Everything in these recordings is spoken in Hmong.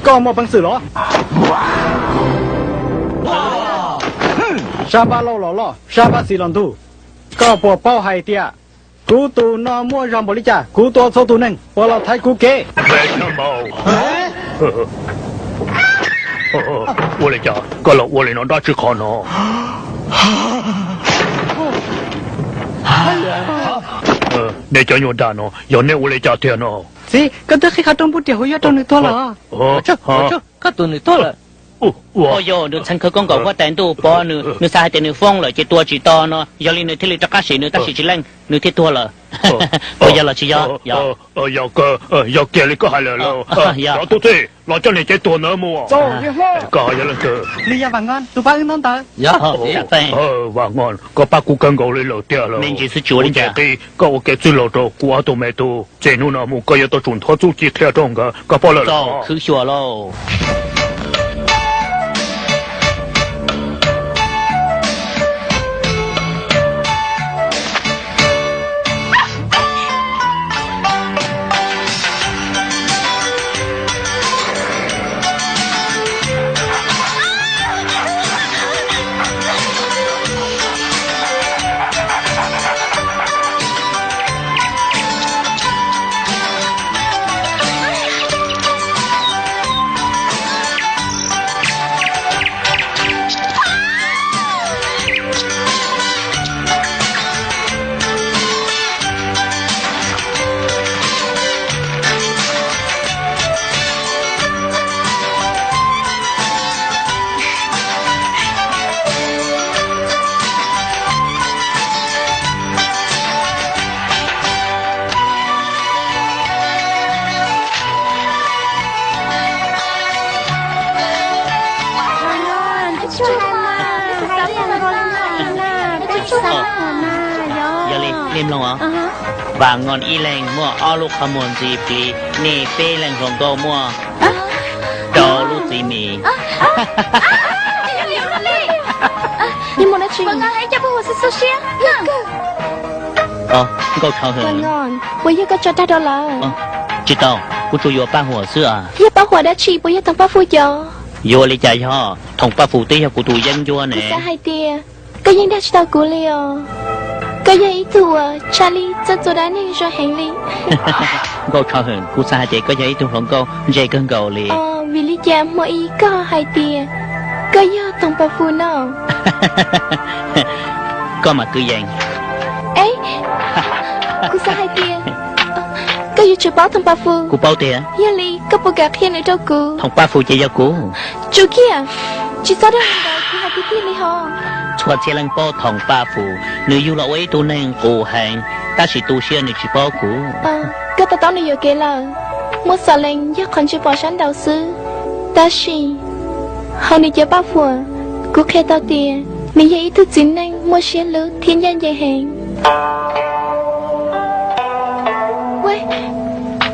Koj muaj peev xwm los? Sab npab laug los loj, sab npab xis los ntug. Koj puas paub hais tias kuv tus no muaj zog npaum li cas? Kuv tua txhua tus neeg uas los thaiv kuv kev. Ua li cas koj los ua li no dab tsi qhov no? Nej cov nyuag dag no, yog nej ua li cas tiag no? Txiv, koj twb qhib qhov rooj npub riam hauv yuav rau nws tuag lawm. Koj tus nws tuag lawm. Ua yog nws txheev khawv koob nkaus huab tais ntuj pov nws, nws xav hais tias nws foob lawm ces tua tsis tau no, yog li nws thiaj li rov qab sim nws tab sis tsis leej, nws thiaj tuag lawm. Puas yog los tsis yog? Yog, yog kiag li koj hais lawm lauj. Cov tub txib, los coj niam cev tuag ntawd mus. Koj yog leej twg? Nws yog Vam Nqos, tus pab wb ntaub ntawv. Vam Nqos, koj pab kuv kawg nkaus li lawm tiag lauj. Kuv nce qib koj ua kev txwj laug rau kuv ob tug me tub, ces hnub no mus koj yuav tau tsum nthuav txuj ci qhia rau nkawd, koj paub lawm los? Khwv xyuas lauj. Yog li nej mloog os, Vam Nqos ib leeg muaj ob lub qhov muag ntxiv plig, nej peb leeg hluas nkauj muaj rau lub txiv mis. Nkauj Tshov Hwm, puas yog koj tso dag rau lawv? Tsis tau, kuv tsuas yuav Paj Huam xwb. Yog Paj Huam dab tsi, puas yog Thoom Paj Fus cov? Yuav li cas yog, Thoom Paj Fus twb yog kuv tus yeeb ncuab ne. Kuv xav hais tias koj yeej dag tsis tau kuv li os. Koj yog ib tug uas tshaj li txoj txua dab neeg zoo heev li. Nkauj Tshov Hwm, kuv xav hais tias koj yog ib tug hluas nkauj ntse kawg nkaus li. Vim li cas hmo ib koj hais tias koj yog Thoom Paj Fus no? Koj mas kwv yees. Kuv xav hais tias koj yuav tsum paub Thoom Paj Fus. Kuv paub tiag. Yog li koj puas kam qhia nws rau kuv? Thoom Paj Fus ces yog kuv. Tsum kiag, tsis txhob dag li ntawd, kuv hais tiag tiag li hos. Txhua txhia leej paub Thoom Paj Fus, nws yug los ua ib tug neeg qus heev, tab sis tu siab nws tsis paub kuv. Koj to taub nws yuam kev lawm. Muaj txom lees yog qhov ntsej pom sab nraud xwb, tab sis hauv nws cov paj huam, kuv qhia tau tias nws yog ib tug txiv neej muaj siab hlub thiab ncaj ncees heev.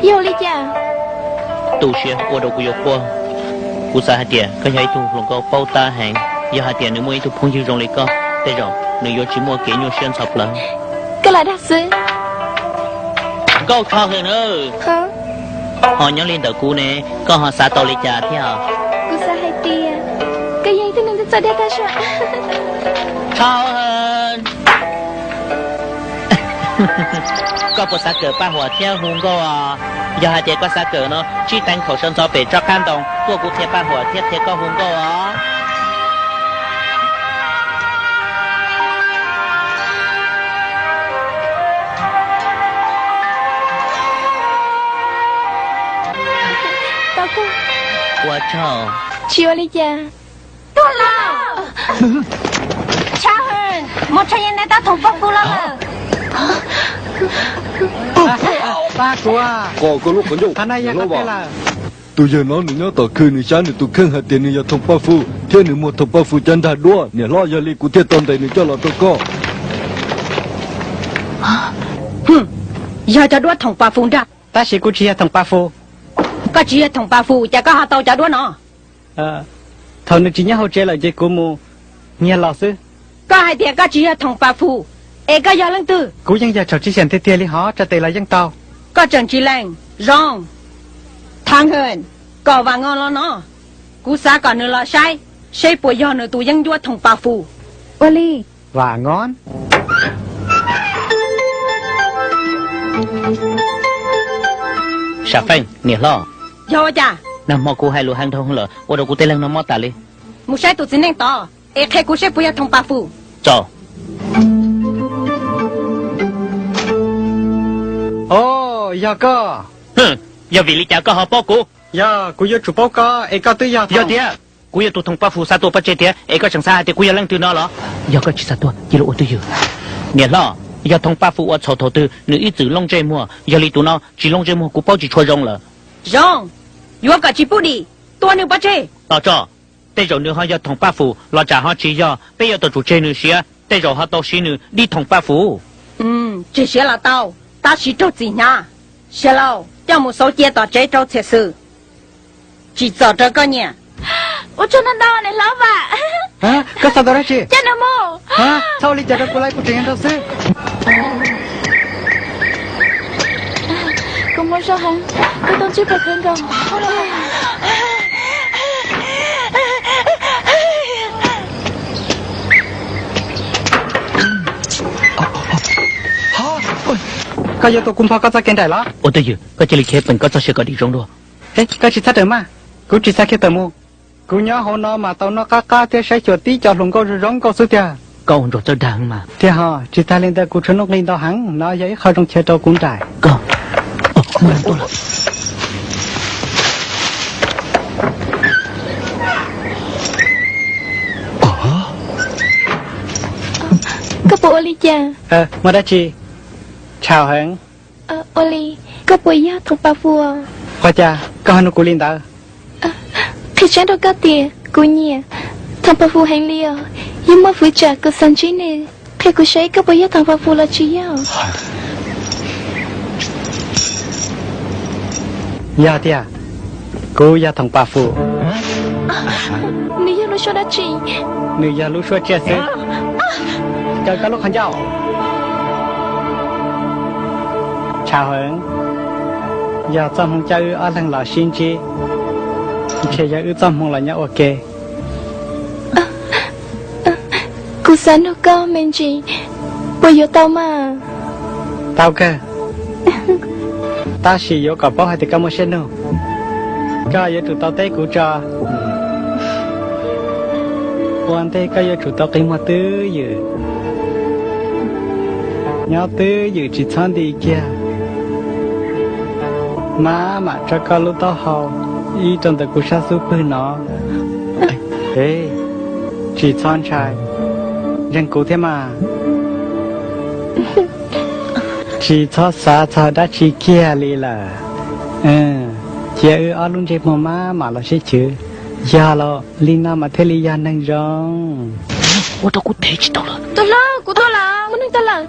Yog li cas? Tu siab ua rau kuv yuav quaj. Kuv xav hais tias koj yog ib tug hluas nkauj paub tab heev, yog hais tias nws muaj ib tug phooj ywg zoo li koj, tej zaum nws yuav tsis muaj kev nyuaj siab ntxhov plawv. Koj lam dag xwb. Nkauj Tshov Hwm na, ho nyob li ntawm kuv ne, koj ho xav tau li cas thiab? Kuv xav hais tias koj yog ib tug neeg txawj dag tag zog. Tshov Hwm, koj puas xav kawm paj huam thiab hu nkauj? Yog hais tias koj xav kawm no, tsib teev khaum sawv ntxov pem tsob qab ntoo tuaj kuv qhia paj huam thiab qhia koj hu nkauj os. Ua tsaug. Tsis ua li cas. Tuag lawm. Tshov Hwm, Moos Tshaj Yees neb tab Thoom Paj Fus los lawm. Pab kuv, qhov no yog qhov twg lawm? Tus yawg no nws nyob tom khw, nws xyab nws tus kheej hais tias nws yog Thoom Paj Fus thiab nws muag Thoom Paj Fus cov nrag duab. Niam hlob, yog li kuv thiaj tau ntes nws coj los rau koj. Yog cov duab Thoom Paj Fus nrag. Tab sis kuv tsis yog Thoom Paj Fus. Koj tsis yog Thoom Paj Fus, cas koj ho tau cov duab no? Thaum nws tsis nyob hauv tsev lawm ces kuv mus nyiag los xwb. Koj hais tias koj tsis yog Thoom Paj Fus, es koj yog leej twg? Kuv yeej yog Tshauv Tsib Xyeem tiag tiag li hos, tsa tes los yeej tau. Koj tseem tsis lees? Zoo. Tshov Hwm, koj Kom Vam Ngo los no, kuv xav kom nws los saib seb puas yog nws tus yeeb ncuab Thoom Pa Fus. Ua li. Vam Ngo. Sam Feej, niam hlob. Yog ua cas? Nag hmo kuv hais lus heev dhau lawm, ua rau kuv tej leeg no mob tas li. Mus saib tus txiv neej tod es qhia kuv seb puas yog Thoom Pa Fus. Tso. O, yog koj. Yog vim li cas koj ho paub kuv? Yog kuv yuav tsum paub koj es koj twb yog. Yog tias kuv yog tus Thoom Pa Fus xa tuaj pov tseg tiag es koj tseem xav hais tias kuv yog leej twg no los? Yog koj tsis xav tuag cia li ua twj ywm. Niam hlob, yog Thoom Pa Fus ua txhaum thaum twg nws ib txwm looj ntsej muag, yog li tus no tsis looj ntsej muag kuv paub tsis tshua zoo lawm. Zoo, yuav kom tsis pub dim, tua nws pov tseg. Tos tso, tej zaum nws ho yog Thoom Pa Fus los tsam ho tsis yog, peb yuav tau tsum tseg nws siav, tej zaum ho tau siv nws dib Thoom Pa Fus. Tseg siav los tau, tab sis raug txim hnyav. Sia Lauj, coj mus xauv cia tom tsev rau txhiam xwm. Tsim txom raws koj nyiam. Ua tsaug ntau ntau niam hlob Vam. Koj xav tau dab tsi? Coj nws mus. Txhob ua li cas rau kuv lawm, kuv tseem yog nraug xwb. Koj muaj zog heev, koj tau ntsib pog khawv nkaus. Koj yuav tua kuv npog koj txoj kev nraim los? Ua twj ywm, koj cia li khiav peem koj txoj sia kom dim zoo dua. Koj tsis txhob raws mas, kuv tsis xav khiav tawm mus. Kuv nyob hauv no mas tau noj qab qab thiab saib xyuas tib co hluas nkauj zoo zoo nkauj xwb tiag. Koj ua nrog txawj dag mas. Tiag ho, tsis tag li ntawd kuv tshuav nuj nqis ntau heev, no yog ib qho zoo chaw rau kuv nraim. Koj, muaj leej tuaj lawm. Koj puas ua li cas? Muaj dab tsi? Tshau heev. Ua li, koj puas yog Thoom Pa Fus? Ua cas koj ho nug kuv li ntawd? Qhia tseeb rau koj tias kuv nyiam Thoom Pa Fus heev li os. Yog muaj fwv tsam kuv xav ntsib nws. Qhia kuv saib koj puas yog Thoom Pa Fus los tsis yog? Yog tiag, kuv yog Thoom Pa Fus. Nws yog lub suab dab tsi? Nws yog lub suab tsiaj xwb. Kaw koj lub qhov ncauj. Tshau heev, yog txoj hmoo coj wb ob leeg los sib ntsib, ntshe yog wb txoj hmoo los nyob ua ke. Kuv xav nug koj me ntsis, puas yuav tau mas? Tau kawg, tab sis yuav kom paub hais tias koj muaj siab nug. Koj yuav tsum tau teb kuv tso. Ua ntej koj yuav tsum tau qi muag twj ywm, nyob twj ywm tsis txhob nti kiag. Maj mam tso koj lub taub hau ib rau ntawm kuv sab xub pwg no. Tsis txhob ntshai, ntseeg kuv thiab mas. Tsis txhob xav txog dab tsi kiag li lawm. Cia wb ob lub ntsej muag maj mam los sib chwv. Yog los li no mas thiaj li yog neeg zoo. Ua rau kuv thev tsis tau lawm. Tus hlob, kuv tuaj lawm, muaj neeg tuaj lawm.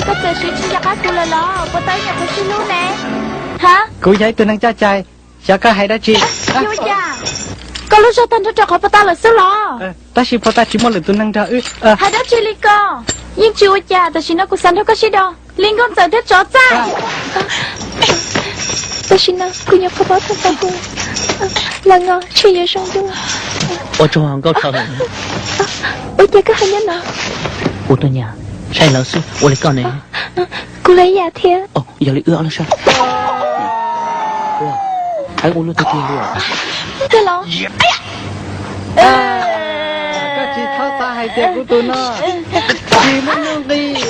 Koj txawm siv tsis nco qab kuv lawm los? Puas tau ib nyuam qhuav sib hlub ne? Ha? Kuv yog ib tug neeg coj cai, xyov koj hais dab tsi. Ua cas koj lub zog tag nrho rau qhov puag ta lawm xwb los? Tab sis puag ta tsis muaj lwm tus neeg nrog wb. Hais dab tsi li ko? Yeej tsis ua cas, tam sim no kuv xav nrog koj sib do li nkauj ntxawm thiab tsov txaj. Tam sim no kuv nyuam qhuav paub tau kuv los no ntshe yuav zoo dua. Ua tsaug nkauj thaum. Ua cas koj ho nyob no? Kuv tuaj nyiam saib lawv xwb, ua li koj ne. Kuv los ib yam thiab. Yog li wb ob leeg saib. Heev ua luaj tiag tiag li. Koj los. Koj tsis txhob xav hais tias kuv tus no tsis muaj nuj nqis.